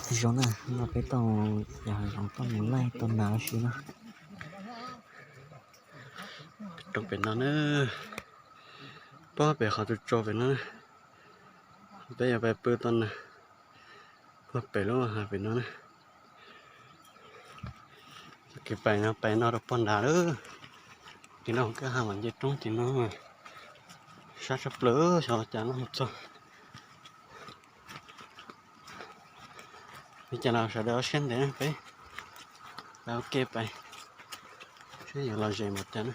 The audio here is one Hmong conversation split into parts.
Txiv zoo na, no peb tau yog hav zoov tau mus laij tau nas ua si na. Roob pem no na, puag pem qhov tsaus tsaus pem no na, peb yuav pais pw tau nas puag pem lub hav pem no na. Kev pais no pais no rau puag nrad lawm. Ces no kwj ha mam nce roob ces no sab tshaj plaws, xyov cas no mus txog. Li cas los sawv daws ua siab ntev na, peb pais ua ke pais seb yuav los zem npaum cas na.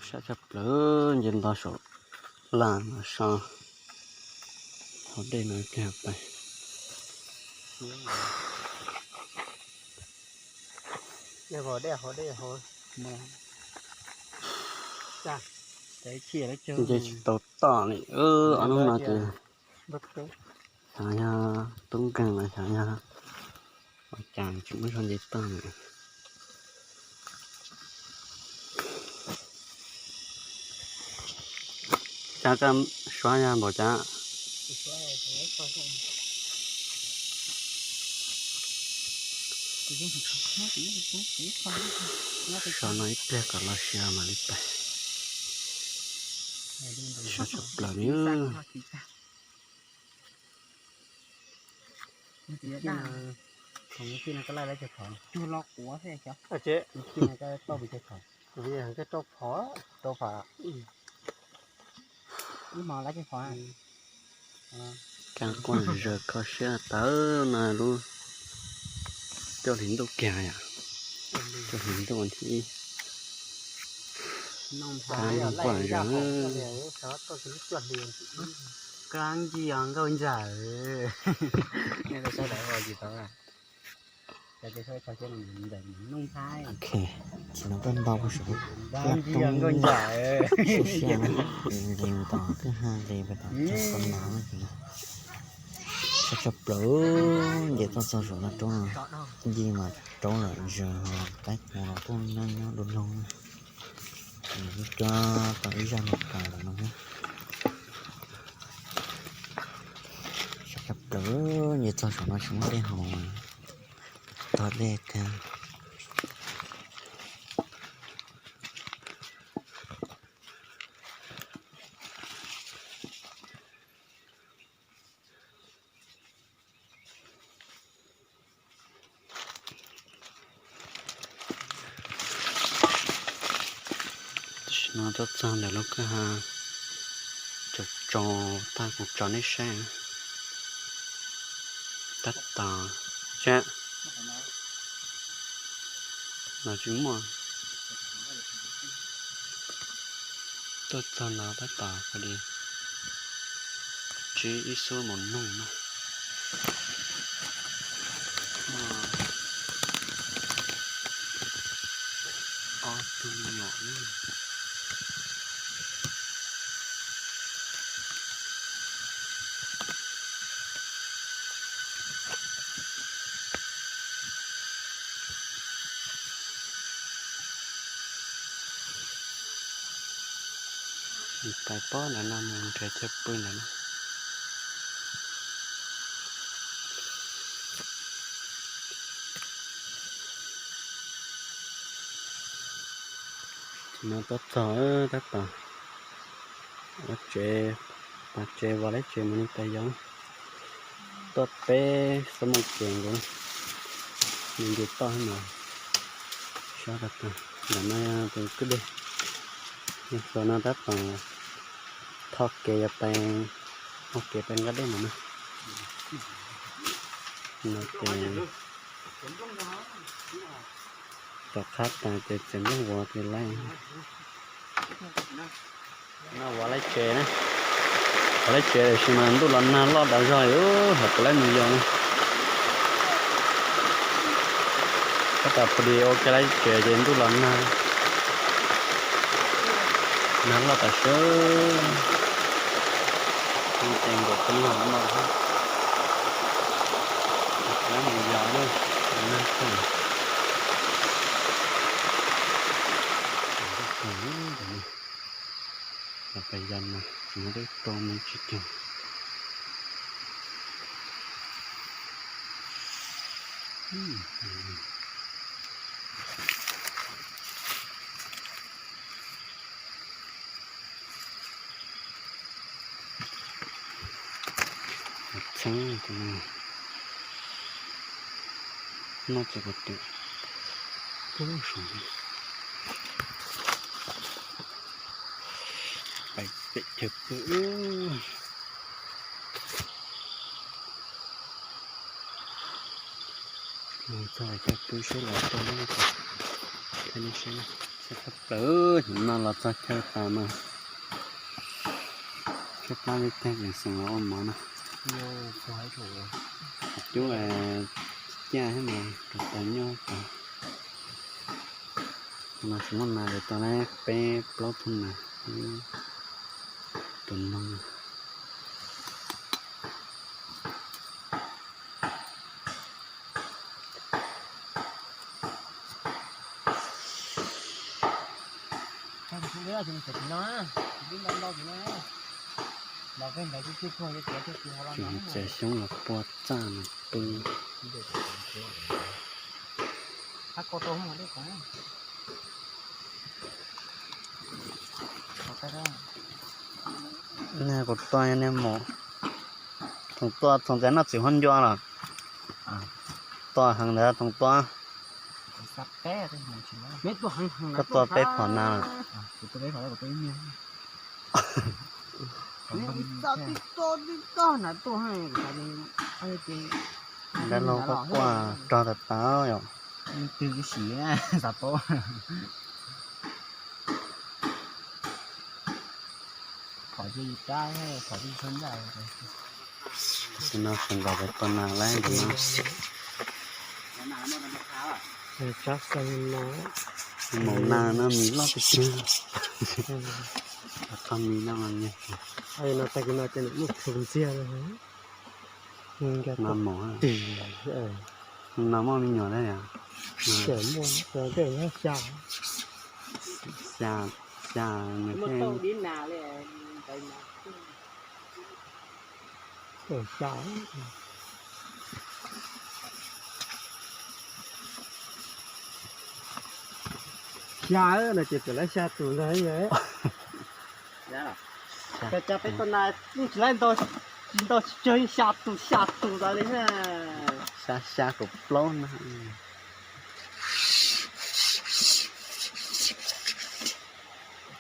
Sab tshaj plaws, nce nto saum laj no so hauv dej no kiag pais. Nce tsis tau toj li, ob hnub no ces xyov yog tub nkeeg los xyov yog ua cas tsis muaj zog nce toj li. Cas koj suav yog npaum cas? So no ib pliag kom los sis mam li pais. So tshaj plaws li. Kav quaj zaws kho siab tawv no lub cuaj hlis ntuj kiag yom. Cuaj hlis ntuj thib ib. Kav quaj zaws. Kab nci os nkauj ntsawm. Ok, tsis no koj nto puag saum. Kab nci os nkauj ntsawm. Siab siab na, nqis mus tom kwj ha nqis pais tom txog qhov no na. Sab tshaj plaws, nce toj txog saum no roob no, nce mas roob lawm zaws ho qaib qus los kuj nyob nyob du lug na. Nws kuj cog tau ib zaj no tas lawm no thiab. Sab tshaj plaws, nce txog saum no tsis muaj dej haus, tog dej kawg. Tam sim no tuaj txog ntawm lub kwj ha, tsaus tsaus tag kuv tso nej saib. Tab tom, tseeb, los tsis muaj. Tuaj txog no tab tom pw li, tsib ib xub mus noog na. Muaj ob tug me nyuam. Pais pob ntawm no mus nrhiav chaw pw ntawm no. Tam sim no tuaj txog tab tom ua tsev, pab tsev vov lab tsev mus li pais yos. Tuaj peb xuab moos ces nkaus, nce toj mas sab tag tag. Ntawm no tus kwj deg, xuas no tab tom tho kev yuav pais, ua kev pais nqa dej ntawm no. No ces rov qab tas ces txiav nplooj vov ces laij. No vov lab tsev na, vov lab tsev tiam sis mas ntuj los nag loj tas zog, hais puas laib mus yos na. Tab tom pw li ua ke lab tsev ces ntuj los nag, nag loj tas sawv. Ces nkaum tau nag no, laib mus yos na, nag kawg. Pais yos no tsis muaj dej rau mus tsis cog. Txheeb tus no, noj tsis pom twm. Ub, saum no pais pem chaw pw. Mus txog chaw pw seb los tau, thaij nej saib na. Tshaj plaws, no los txog chaw tas mas saib plab li tag tseem xeem los ua mov na. Cub ciaj thiab mas rau tas nyob tas. Tus no tsis muaj nas, lawv tau lawm peb plaub tug nas, tus no. Txiav xyoob los pua txaj no pw. Nej kuv tua, nej mus thoom tua, thoom ntxeev noj txiv huab ncua los tua heev ntawd thoom tua. Koj tua peb phom nas los. Dab laug quaj quaj rog tas tas yom. Tus no sawv nkaus pem tua nas lawm tus no. Maum nas no mis loj tiag tiag. Qhov mis no mas no tag kis no ces nws muaj plhus ntxiag no. Mas maum, no muaj me nyuam thiab yom? Muaj, tej xya, xya, xya, nws thiaj Xya no ces txawm lawv xya tus ntag. Cas peb tua nas yeej tsis laib ntau, tsis ntau tsis tsawg, xya tus xya tus tas li na. Xya xya kaum plaub na.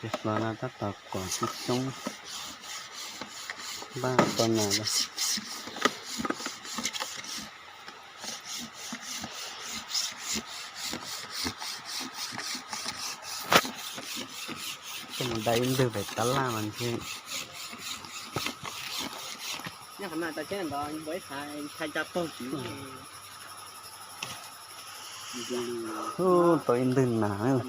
Tus hluas no tab tom kuam xyoob, npaj tua nas lawm. Koj mus dai ib ntwg pem tab laj mas ntshe. Nyob qhov no tau ceb ntawd npua ib qhav ntshai tsa paug tsis. Ub, tau ib ntwg nas.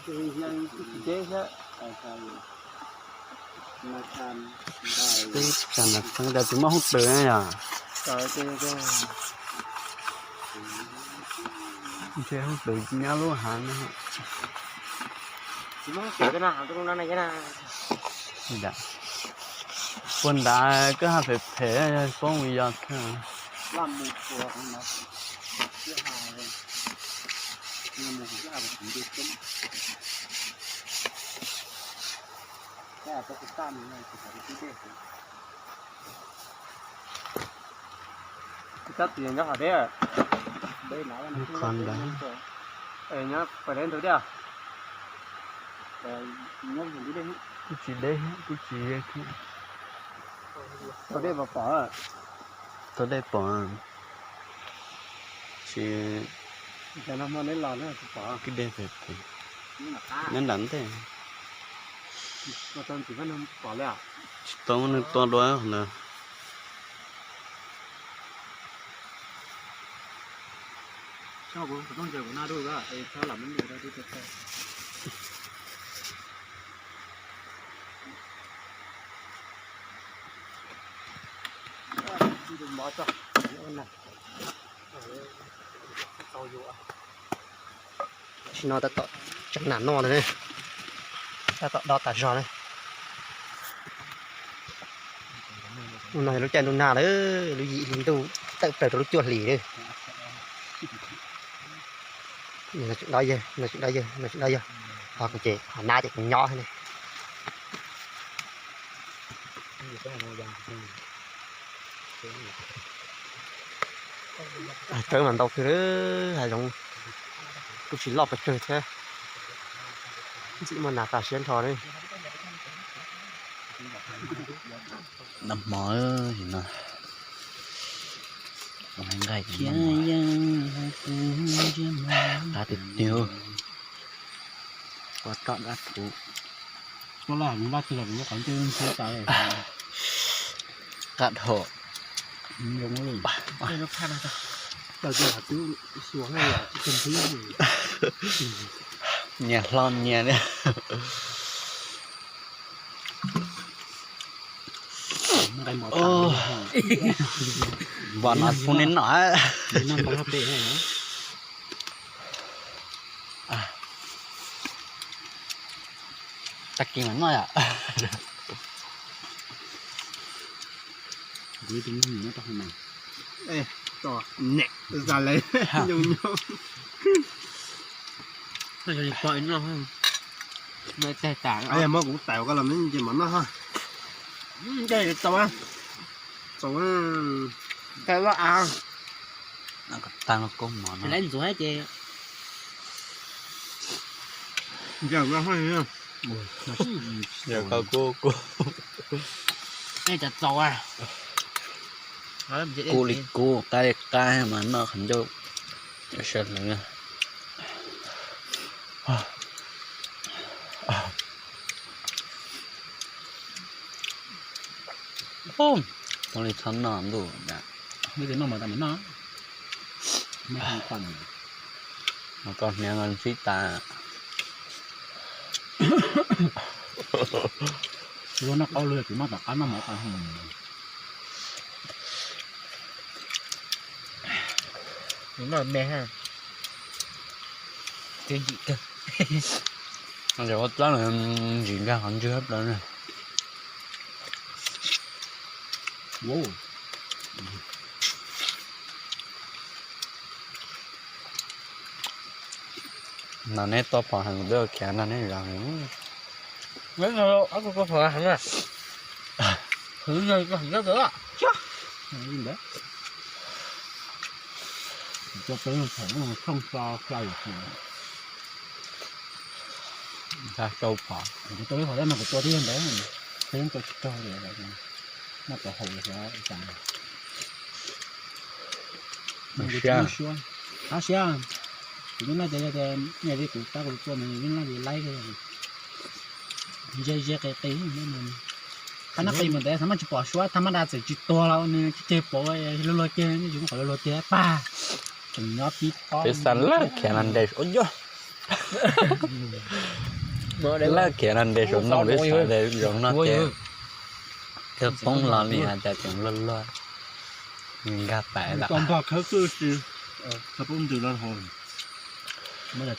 Twb tsam nas txheeb cas tsis muaj hoob twm na yom. Ntshe hoob twm nyob lub hav no. Puag nrad koj haj phem phem poob mus yos thiab. Tab tis nyob qhov deb. Qhov ntawd. Nyob pem deb ntug deb. Kuj tsis deb, kuj tsis, tau dej pom, tau dej pom. Tsis, kwj deg pem pem, nyob nram ntej. Tsis tau muaj neeg tua dua qhov ntawd. Tam sim no tab tom tseev nas noj na, tab tom do tas zog na. Hnub no yog lub caij ntuj nag lawm, lub yim hli ntuj tawm plaws rau lub cuaj hlis lawm. Nws tseem dob yawg, nws tseem dob yawg, nws tseem dob yawg. Ho kuv ces ho nab ces kuv nyob ne. Tsawb mas ntau kawg, hav zoov kuj tsis loj pes tsawg thiab. Ntxim muaj nas tas siab nrho li. Noj hmo no, nqaij qab tiag tiag. Kua roj dab phuv. Qab dhau. Nyias hlo nyias li. Npam no phooj nej noj. Tag kis mas noj yom. Muab kuv tais koj los ces mam noj. Txaus, txaus, tag los koob mov no. Lawv ntxuav ces Yog koj kuj, kuj. Kub li kub, qab li qab mas noj qhov ncauj sawv hlo. Ua li txhob noj ntuj. Koj hniav no ntsib tas. Luag noj qaub luag tsis noj tom qab noj mov tas. Noj me ha. Twb ntsim kawg. Ua txab ntsim nkag qhov ntswg plaws na. No neb tuaj pom heev, kuv twb khiav no neb zov heev. Ntag, rau phom. Kuv tua ib qhov no kuv tua tib yog ntawd, peb tua tsis raug li, noj tau haus li xyov cas. Siab, siab, kuv yeej noj ces yog tias kuv tab kuv tua nws yeej noj ces laib, ze ze qis qis. Qhov no qis mus ntawd thaum maj tsis pom suab, thaum maj da txawm tsis tuag los nws ceg ceg pom luag luag ceg, tsis muaj qhov luag luag ceg pag, tseem nyob tib pob. Peb xa lawv khiav no nte, ua yog lawv khiav no nte saum no, peb xa lawv zaum no ces kawg poob los li hais tias tseem luag luag, nkag pais lawm. Muab cov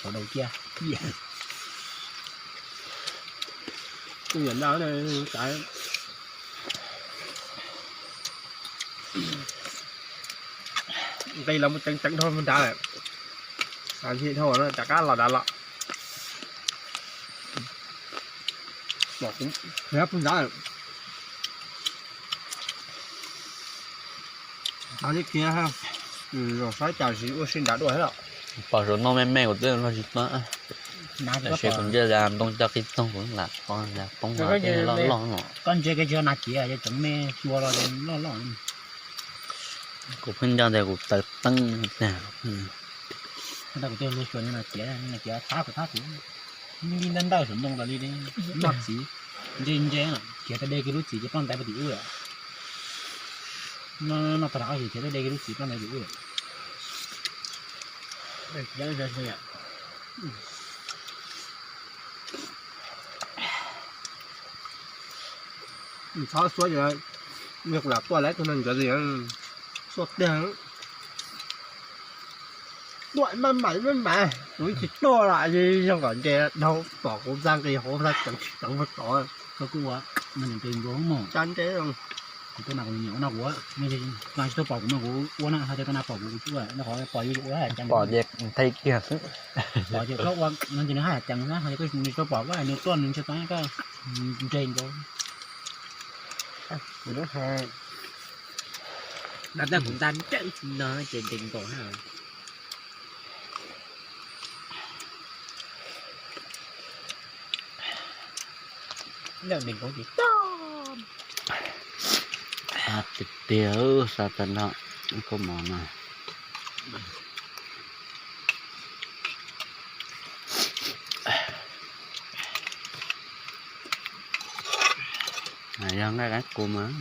tauv daus cia. Nqis los mus ceev ceev dhau mus nrad lawm. Nti dhau no rov qab los nrad los. Pub nrad lawm. Tau li kiag, zoo saib cas tsis ua si nrad dua thiab. Pom saum no me me kuv twb luag tsis tuaj. Tam sis kuv ntsia ntoo coj qis txoog kuv lam poob loj loj no. Koj ntsia kiag tsis yog nas kiav, yog cov me xyuas los loj loj. Kuv pheej nco ntawm kuv taws teeb tag. Kuv twb luag xyuas nas kiav, nas kiav thab kuv thab kuv. Li ntawd ntawm saum ntoo tas li, noj txiv, ntse ntse, khiav tau de kiag lub txiv ces ploj ntais puag tim ub lawm. Noj tag rau qab ces khiav tau de kiag lub txiv ploj ntais tim ub lawm. Txhob xuab, yog kuv lam tuaj lawm tus no ntsuav li, xuab tiag. Tuaj maj mam maj mam, kuv tsis tuaj los zoo kom nce dhau pom kuv txaj nqis hauv txaj tseev tsis tseev puag tod. Koj kuj ua, no nws nqis nkaus mog. Tsa nce, Kuv tuaj mas kuv nyiam ua no kuv, nws tsis tuaj pom kuv mas kuv ua na, ho tias koj na pom kuv kuv tsis ua, rau qhov pom yus ua haj yam ceev. Pom ces nthe kiag xwb. Pom ces koj ua no ces nws haj yam ceev na, ho tias koj nws tsis tuaj pom koj nws tuaj nws ntshe tau koj nres nkaus. Kuv lub ha, dab tag kuv nta nrawm no ces nres nkaus na. Nrawm nres nkaus ces tag. Tiag tiag, xa tag nrho kua mov no. Yog nqaij qaib qus mas,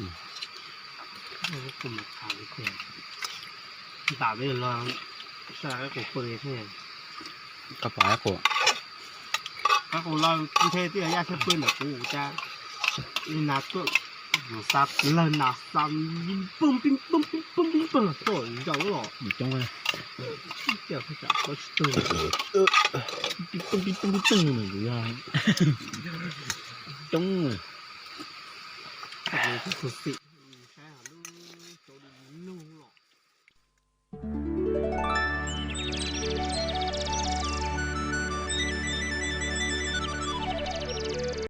ntam peb los saj qaib qus pw thiab. Koj pom qaib qus, qaib qus los ntshe twb yog yaj thiab pw ntawm kuv cas. Ib nas tuaj, xa lawg nas xa pum pim pum pim pum pim pum tuaj zaum los coob, tias peb tsam plaub tsib tug, pim pum pim pum pim pum, kuv yog coob. Khuv xim.